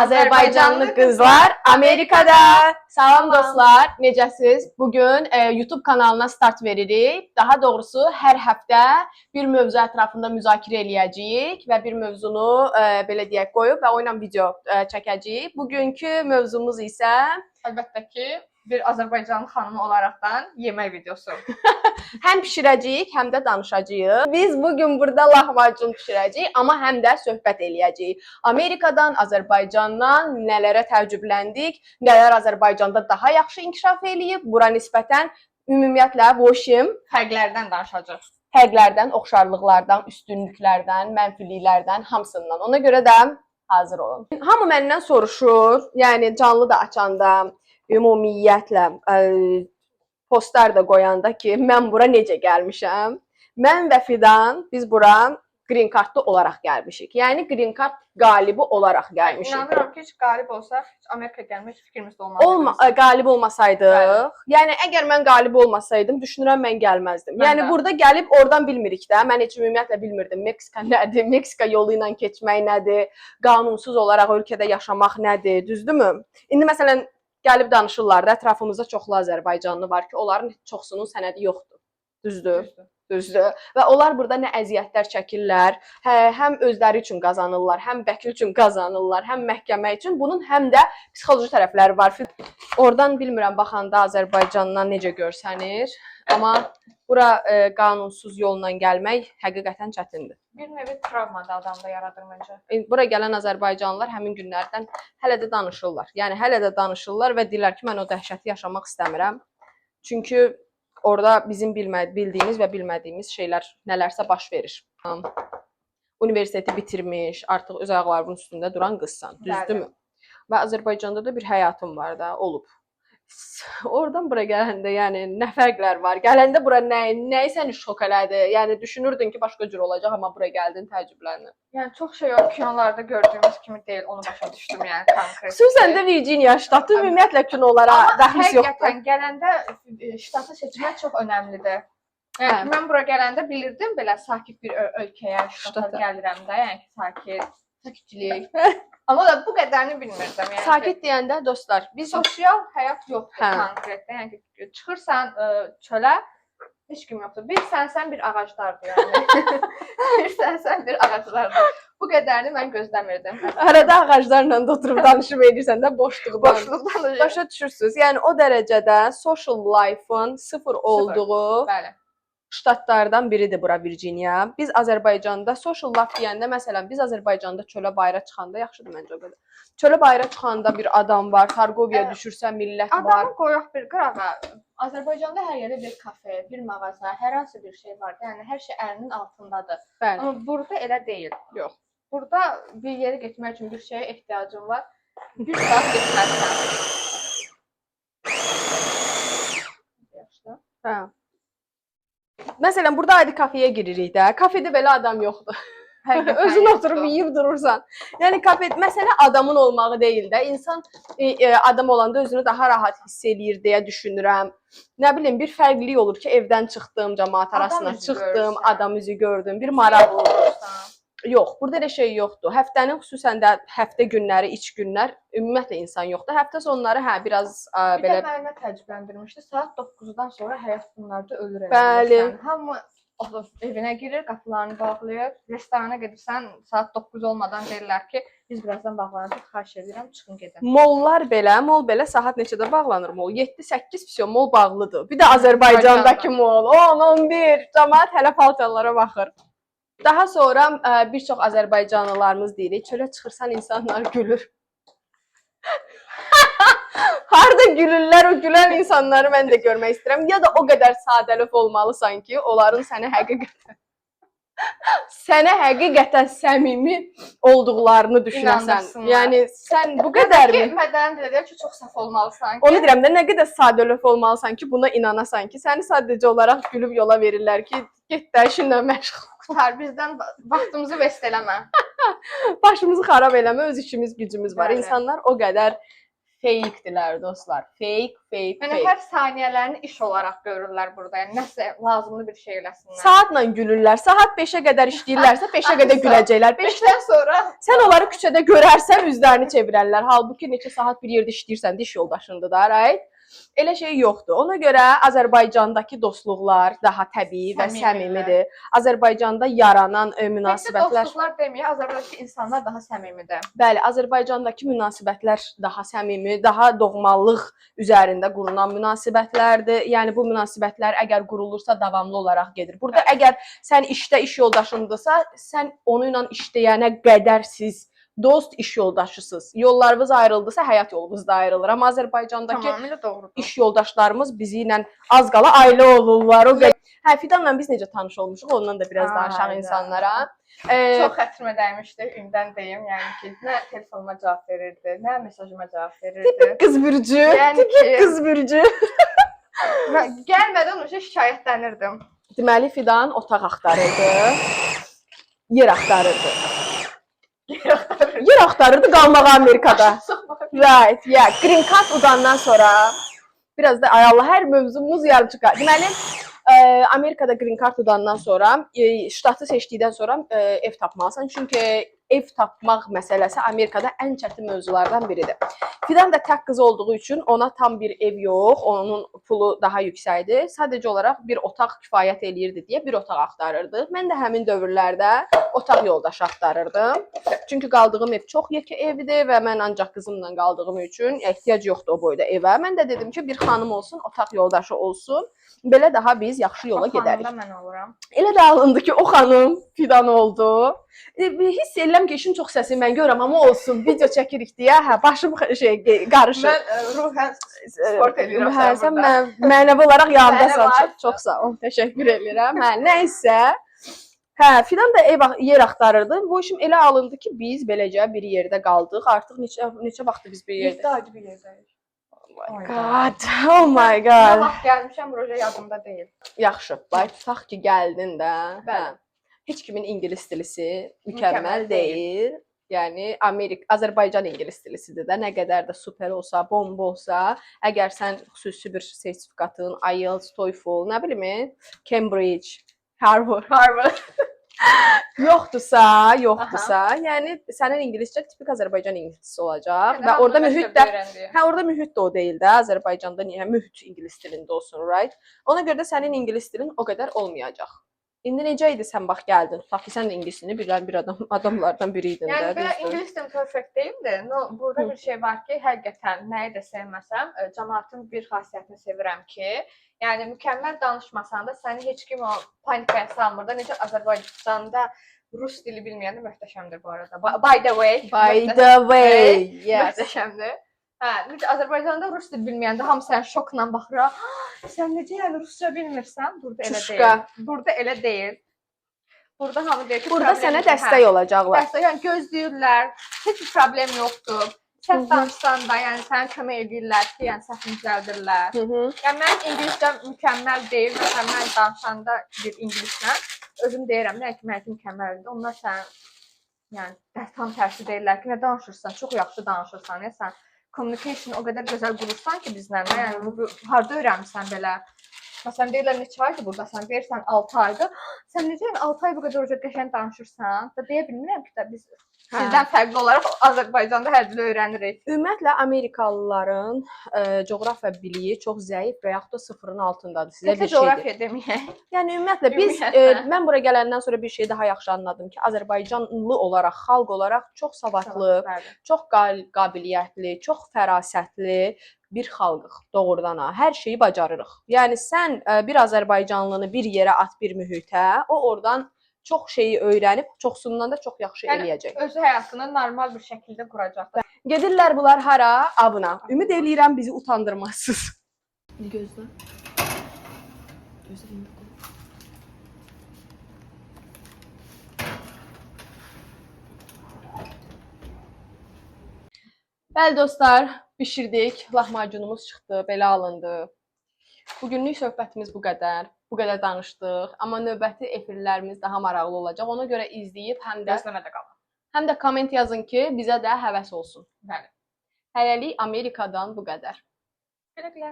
Azərbaycanlı qızlar Amerikada. Salam dostlar, necəsiz? Bugün YouTube kanalına start veririk. Daha doğrusu hər həftə bir mövzu ətrafında müzakirə eləyəcəyik və bir mövzunu belə deyək qoyub və o ilə video çəkəcəyik. Bugünkü mövzumuz isə Əlbəttə ki, bir Azərbaycanlı xanımı olaraqdan yemək videosu. həm bişirəcəyik, həm də danışacağıq. Biz bu gün burada lahmacun bişirəcəyik, amma həm də söhbət eləyəcəyik. Amerikadan, Azərbaycandan nələrə təəccübləndik, nələr Azərbaycanda daha yaxşı inkişaf eləyib, bura nisbətən ümumiyyətlə voşim Fərqlərdən danışacağıq. fərqlərdən, oxşarlıqlardan, üstünlüklərdən, mənfiliklərdən, hamısından. Ona görə də hazır olun. Hamı məndən soruşur, yəni canlı da açanda, ümumiyyətlə postlar da qoyanda ki, mən bura necə gəlmişəm? Mən və Fidan biz bura green cardlı olaraq gəlmişik. Yəni green card qalibi olaraq gəlmişik. İnanıram ki, heç qalib olsaq, heç Amerika gəlmək fikrimiz də olmazdı. Olma, qalib olmasaydıq, yəni əgər mən qalib olmasaydım, düşünürəm mən gəlməzdim. Mən Yəni də. burada gəlib oradan bilmirik də. Mən heç ümumiyyətlə bilmirdim Meksika nədir, Meksika yolu ilə keçmək nədir, qanunsuz olaraq ölkədə yaşamaq nədir, düzdürmü? İndi məsələn gəlib danışırlar da, ətrafımızda çoxlu azərbaycanlı var ki, onların çoxsunun sənədi yoxdur. Düzdür? Düzdür. Düzdür. Və onlar burada nə əziyyətlər çəkirlər, hə, həm özləri üçün qazanırlar, həm vəkil üçün qazanırlar, həm məhkəmə üçün. Bunun həm də psixoloji tərəfləri var. Oradan bilmirəm baxanda Azərbaycandan necə görsənir, amma bura qanunsuz yolla gəlmək həqiqətən çətindir. Bir növ travma da adamda yaradır məncə. Bura gələn azərbaycanlılar həmin günlərdən hələ də danışırlar. Yəni hələ də danışırlar və deyirlər ki, mən o dəhşəti yaşamaq istəmirəm. Çünki orada bizim bildiyimiz və bilmədiyimiz şeylər nələrsə baş verir. Universiteti bitirmiş, artıq öz ayaqlarının üstündə duran qızsan, düzdürmü? Və Azərbaycanda da bir həyatın var da, olub. Oradan bura gələndə, yəni nə fərqlər var? Gələndə bura nəyi səni şok elədi? Yəni düşünürdün ki, başqa cür olacaq, amma bura gəldin, təəccübləndin. Yəni çox şey o kinolarda gördüyümüz kimi deyil, onu başa düşdüm yəni konkret. Xüsusən də Virginia ştatı ümumiyyətlə kinolara Amma dəxlis yoxdur. həqiqətən gələndə ştatı seçmək çox önəmlidir. Yəni Hə. ki, mən bura gələndə bilirdim belə sakit bir ölkəyə, ştata Ştata. gəlirəm də, yəni ki, sakit, sakitlik. Amma da bu qədərini bilmirdim. Yəni ki, Sakit deyəndə dostlar, biz sosial həyat yoxdur Hə. konkretdə. Yəni ki, çıxırsan çölə, heç kim yoxdur. Bir sənsən, bir ağaclardır yəni. Bir sənsən, bir ağaclardır. Bu qədərini mən gözləmirdim. arada ağaclarla da oturub danışıb edirsən də boşluqdan. Boşluqdan da Başa düşürsüz? Yəni o dərəcədə social life-ın sıfır olduğu Bəli. ştatlardan biridir bura Virginia. Biz Azərbaycanda social life deyəndə məsələn biz Azərbaycanda çölə bayıra çıxanda yaxşıdır məncə o qədər. Çölə bayıra çıxanda bir adam var, Targoviya düşürsən millət var. Adamı qoyaq bir qırağa. Azərbaycanda hər yerdə bir kafe, bir mağaza, hər hansı bir şey var. Yəni hər şey əlinin altındadır. Bəli. Amma burada elə deyil. Yox. Burada bir yerə getmək üçün bir şeyə ehtiyacın var. Bir saat getməlisən. Yaxşı. Hə. Məsələn burada adi kafeyə giririk də. Kafedə belə adam yoxdur. Həqiqətən Özün yoxdur. oturub yeyib durursan. Yəni kafe məsələ adamın olmağı deyil də. İnsan adam olanda özünü daha rahat hiss eləyir deyə düşünürəm. Nə bilim bir fərqlilik olur ki, evdən çıxdım, cəmaət Adam arasına üzü çıxdım, görürsən. adam üzü gördüm, bir maraq Maraq olursan. Yox, burada elə şey yoxdur. Həftənin xüsusən də həftə günləri, iç günlər ümumiyyətlə insan yoxdur. Həftə sonları hə biraz Bir belə də məni nə təəccübləndirmişdi? Saat 9-dan sonra həyat bunlarda ölür elə Bəli. bilirsən. Hamı evinə girir, qapılarını bağlayır. Restorana gedirsən, saat 9 olmadan deyirlər ki, biz birazdan bağlanacağıq, xahiş edirəm, çıxın gedin. Mollar belə, mol belə saat neçədə bağlanır mol? 7-8 vəsə mol bağlıdır. Bir də Azərbaycandakı mol 10, 11 cəmaət hələ paltarlara baxır. Daha sonra bir çox azərbaycanlılarımız deyirik, çölə çıxırsan insanlar gülür. Harda gülürlər, o gülən insanları mən də görmək istəyirəm. Ya da o qədər sadəlövh olmalısan ki, onların sənə həqiqətən sənə həqiqətən səmimi olduqlarını düşünəsən. İnandırsınlar. Yəni sən bu qədərmi? Mədəni də deyir ki, çox saf olmalısan ki. Onu deyirəm də nə qədər sadəlövh olmalısan ki, buna inanasan ki, səni sadəcə olaraq gülüb yola verirlər ki, get də işinlə məşğul. Qutar, bizdən vaxtımızı vest eləmə. Başımızı xarab eləmə, öz işimiz, gücümüz var. Bəli. İnsanlar o qədər Fake-dilər dostlar. Fake, fake, Yəni fake. hər saniyələrini iş olaraq görürlər burada. Yəni nəsə lazımlı bir şey eləsinlər. Saatla gülürlər. Saat 5-ə qədər işləyirlərsə 5-ə qədər güləcəklər. 5 5-dən sonra Sən onları küçədə görərsən üzlərini çevirərlər. Halbuki neçə saat bir yerdə işləyirsən, diş yoldaşındır da, right? Elə şey yoxdur. Ona görə Azərbaycandakı dostluqlar daha təbii və Səmimidir. səmimidir. Azərbaycanda yaranan Təkcə münasibətlər, dostluqlar deməyə, Azərbaycandakı insanlar daha səmimidir. bəli, Azərbaycandakı münasibətlər daha səmimi, daha doğmalıq üzərində qurulan münasibətlərdir. Yəni bu münasibətlər əgər qurulursa davamlı olaraq gedir. Burada əgər sən işdə iş yoldaşındırsa, sən onunla işləyənə qədər siz dost iş yoldaşısınız. Yollarınız ayrıldısa həyat yolunuz da ayrılır. Amma Azərbaycandakı Tamamilə doğrudur. iş yoldaşlarımız bizi ilə az qala ailə olurlar. O qədər. Hə, Fidanla biz necə tanış olmuşuq, ondan da biraz danışaq Ayda. insanlara. Çox xətrimə dəymişdi, ümdən deyim, yəni ki, nə telefonuma cavab verirdi, nə mesajıma cavab verirdi. Qız bürcü, Yəni ki, qız bürcü. mən gəlmədən uşaq şikayətlənirdim. Deməli Fidan otaq axtarırdı. Yer axtarırdı. Yer axtarırdı qalmağa Amerikada. Right, yeah. Green card udandan sonra biraz da ay Allah hər mövzumuz yarımçıq. Deməli, Amerikada green card udandan sonra, ştatı seçdikdən sonra ev tapmalısan. Çünki ev tapmaq məsələsi Amerikada ən çətin mövzulardan biridir. Fidan da tək qız olduğu üçün ona tam bir ev yox, onun pulu daha yüksəkdir. Sadəcə olaraq bir otaq kifayət eləyirdi deyə bir otaq axtarırdı. Mən də həmin dövrlərdə otaq yoldaşı axtarırdım. Çünki qaldığım ev çox yekə evdir və mən ancaq qızımla qaldığım üçün ehtiyac yoxdur o boyda evə. Mən də dedim ki, bir xanım olsun, otaq yoldaşı olsun. Belə daha biz yaxşı yola O gedərik. xanımda mən oluram. Elə də alındı ki, o xanım Fidan oldu. Bir hiss eləyirəm ki, işin çox səsini mən görürəm, amma olsun, video çəkirik deyə, hə, başım şey qarışır. Mən ruhən sport eləyirəm Hə, sən sən burada. mənəvi olaraq yanımdasan. Mənəvi Çox, çox sağ ol. Təşəkkür eləyirəm. Hə, nə isə. Hə, Fidan da ev yer axtarırdı. Bu işim elə alındı ki, biz beləcə bir yerdə qaldıq. Artıq neçə vaxtdır biz bir yerdə? 7 aydır bir yerdəyik. Oh my God. Oh my Nə God. vaxt gəlmişəm, proje yadımda deyil. Yaxşı, bay tutaq ki, gəldin də. Bəli. Hə. Heç kimin ingilis dilisi mükəmməl Mükəmməl deyil. Yəni Amerika, Azərbaycan ingilis dilisidir də. Nə qədər də super olsa, bomba olsa, əgər sən xüsusi bir sertifikatın, IELTS, TOEFL, nə bilim, Cambridge, Harvard Harvard. yoxdursa, yəni sənin ingiliscə tipik Azərbaycan ingiliscəsi olacaq və orada mühit də. Hə, orada mühit də o deyil də. Azərbaycanda niyə mühit ingilis dilində olsun, right? Ona görə də sənin ingilis dilin o qədər olmayacaq. İndi necə idi sən bax gəldin? Tutaq ki, sən də ingilis dilini bilən bir adamlardan biri idin Yəni də, belə düzdür? ingilis dilim perfect deyildi. No, burada Hı. bir şey var ki, həqiqətən nəyi də sevməsəm, cəmaatın bir xasiyyətini sevirəm ki, yəni mükəmməl danışmasan da səni heç kim o panikaya salmır da. Necə Azərbaycanda rus dili bilməyən də möhtəşəmdir bu arada. By the way, By the way, yes. möhtəşəmdir. Hə, necə Azərbaycanda rus dili bilməyəndə hamı sənə şokla baxır. "Ah, sən necə yəni rusca bilmirsən?" Burada elə Çuşka. deyil. Burada elə deyil. Burada hamı deyir ki, Burada problem sənə yoxdur. Hə. dəstək olacaqlar. Dəstək, yəni gözləyirlər. Heç bir problem yoxdur. Səhv danışsan da, yəni sənə kömək edirlər ki, yəni səhvini düzəldirlər. Yəni mənim ingiliscəm mükəmməl deyil. Məsələn, mən danışanda bir ingilislə özüm deyirəm, nə ki mənimki mükəmməldir. Onlar sənə yəni tam tərsi deyirlər ki, nə danışırsan, çox yaxşı danışırsan, ya sən communication o qədər gözəl qurursan ki bizlə, də, yəni bu harda öyrənmisən belə? Məsələn deyirlər neçə aydır burdasan? Deyirsən 6 aydır. Sən necə yəni 6 ay bu qədər uca qəşəng danışırsan? Da deyə bilmirəm ki, də biz sizdən fərqli olaraq Azərbaycanda hər dili öyrənirik. Ümumiyyətlə Amerikalıların coğrafiya biliyi çox zəif və yaxud da sıfırın altındadır. Sizə Təkcə bir şey deyim. coğrafiya deməyək. Yəni ümumiyyətlə biz Ümumiyyətlə. mən bura gələndən sonra bir şey daha yaxşı anladım ki, Azərbaycanlı olaraq, xalq olaraq çox savadlı, Bəli. çox qabiliyyətli, çox fərasətli bir xalqıq doğrudan ha. Hər şeyi bacarırıq. Yəni sən bir azərbaycanlını bir yerə at, bir mühitə, o oradan çox şeyi öyrənib, çoxsundan da çox yaxşı Yəni, eləyəcək. Özü həyatını normal bir şəkildə quracaq. Da. Gedirlər bunlar hara? Avına. Ümid eləyirəm bizi utandırmazsınız. Gözlə. Gözlə indi qoy. Bəli dostlar, bişirdik. Lahmacunumuz çıxdı, belə alındı. Bugünlük söhbətimiz bu qədər. Bu qədər danışdıq. Amma növbəti efirlərimiz daha maraqlı olacaq. Ona görə izləyib həm də Gözləmədə qalın. həm də komment yazın ki, bizə də həvəs olsun. Bəli. Hələlik Amerikadan bu qədər. Gülə gülə.